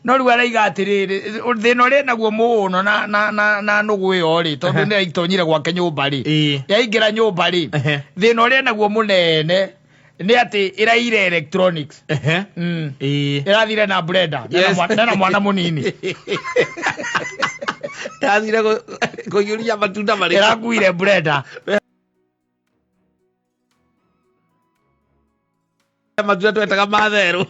No rĩu araiga atĩrĩrĩ, thĩna ũrĩa naguo mũno na na na na nũgũ ĩyo rĩ, tondũ nĩ aitonyire gwake nyũmba rĩ, yaingĩra nyũmba rĩ, thĩna ũrĩa naguo mũnene nĩ atĩ ĩraire electronics. Ĩrathire na blender nena mwana mũnini. Yathire kũiyũria matunda marĩkũ? Ĩrakuire blender. Matunda twetaga matherũ.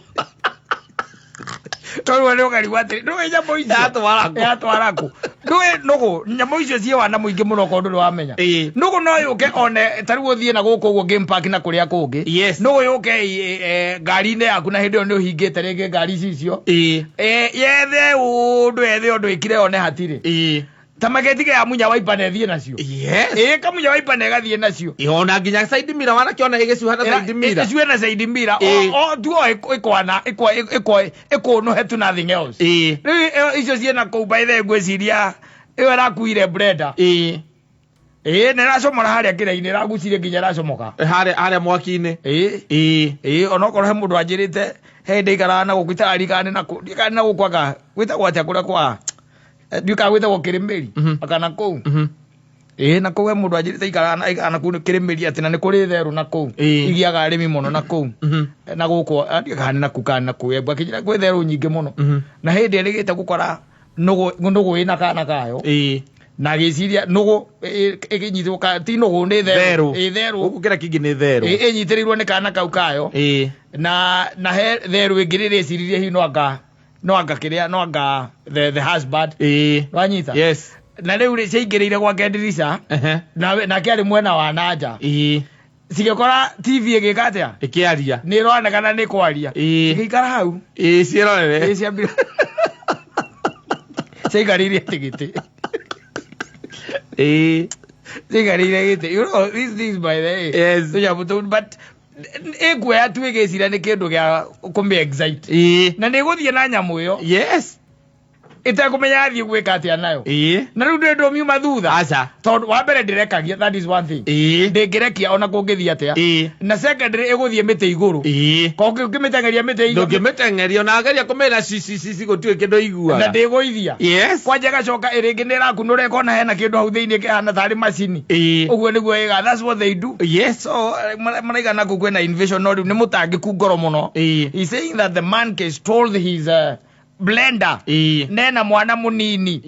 Tondũ nĩ ũkarigwo atĩrĩ, ndũĩ nyamũ icio Yatwara kũ? Yatwara kũ? Ndũĩ nũgũ, nyamũ icio ciĩ wana mũingĩ mũno korwo ndũrĩ wamenya. Nũgũ no yũke one ta rĩu ũthiĩ na gũkũ ũguo game park na kũrĩa kũngĩ. Nũgũ yũke ngari-inĩ yaku na hĩndĩ ĩyo nĩ ũhingĩte rĩngĩ ngari ici icio. Yethe ũndũ, yethe ũndũ ĩkire yone hatirĩ. Ta magetige ya munya waipa na ĩthiĩ nacio. Ĩĩ, kamunya waipa na ĩgathiĩ nacio. Ona nginya side mirror wanakĩona ĩgĩcuha na side mirror. Ĩcuhe na side mirror. O tu o ĩkwana ĩkũnũhe tu, nothing else. Rĩu ĩyo icio ciĩna kũu, by the way, ngwĩciria ĩyo ĩrakuire blender. Ĩĩ, na ĩracomora harĩa kĩrainĩ, ĩragucirie nginya ĩracomoka. Harĩa mwaki-inĩ. Ĩĩ. Ĩĩ, onokorwo he mũndũ anjĩrĩte he hĩndĩ aikaraga na gũkũ itararikana nĩ nakũ, ndiũĩ kana nĩ na gũkũ anga gwĩtagwo atĩa kũrĩa kwa, ndiũĩ kana gwĩtagwo Kĩrĩmĩri kana kũu. Ĩĩ, na kũu he mũndũ anjĩrĩte aikaraga na kũu Kĩrĩmĩri atĩ na nĩ kũrĩ therũ na kũu. Igiaga arĩmi mũno na kũu. Na gũkũ ndiũĩ kana nĩ na kũu kana nĩ na kũu. Embu akĩnjĩra kwĩ therũ nyingĩ mũno. Na hĩndĩ ĩrĩgĩte gũkora nũgũ, nũgũ ĩna kana kayo. Na agĩciria nũgũ ĩkĩnyitwo ti nũgũ, nĩ therũ. Therũ. Ĩ, therũ. Gũkũ kĩrĩa kĩngĩ nĩ therũ. Ĩ, ĩnyitĩrĩirwo nĩ kana kau kayo. Na he therũ ĩngĩ rĩrĩa ĩciririe hihi no anga kĩrĩa, no anga the husband. Wanyita? Yes. Na rĩu rĩ, ciaingĩrĩire gwake ndirica. Nake arĩ mwena wa nanja. Cigĩkora TV ĩgĩka atĩa? Ĩkĩaria. Nĩ ĩronekana nĩ kwaria. Cigĩikara hau. Ĩĩ, ciĩrorere. Ĩĩ, ciambire ciaikarĩire atĩ gĩtĩ. Ciaikarĩire gĩtĩ. You know these things, by the way. Tũnyamũ tũu, but ĩkuoya tu ĩgĩciria nĩ kĩndũ gĩa kũmĩ excite. Na nĩ ĩgũthiĩ na nyamũ ĩyo. Ĩtekũmenya athiĩ gwĩka atĩa nayo. Na rĩu ndĩ ndũmiuma thutha. Aca. Tondũ wa mbere ndĩrekagia, that is one thing. Ndĩngĩrekia ona kũngĩthiĩ atĩa. Na secondary ĩgũthiĩ mĩtĩ igũrũ. Ko ũngĩmĩteng'eria mĩtĩ igũrũ. Ndũngĩmĩteng'eria, ona ageria kũmĩra cici cici gũtirĩ kĩndũ ĩiguaga. Na ndĩgũithia. Kwanja ĩgacoka ĩrĩngĩ nĩ ĩrakunũra ĩkona hena kĩndũ hau thĩinĩ kĩhana tarĩ macini. Ũguo nĩguo ĩga. That's what they do. So maraigana kũu kwĩna invasion, no rĩu nĩ mũtangĩku ngoro mũno. He's saying that the man stole his blender. Nena mwana mũnini.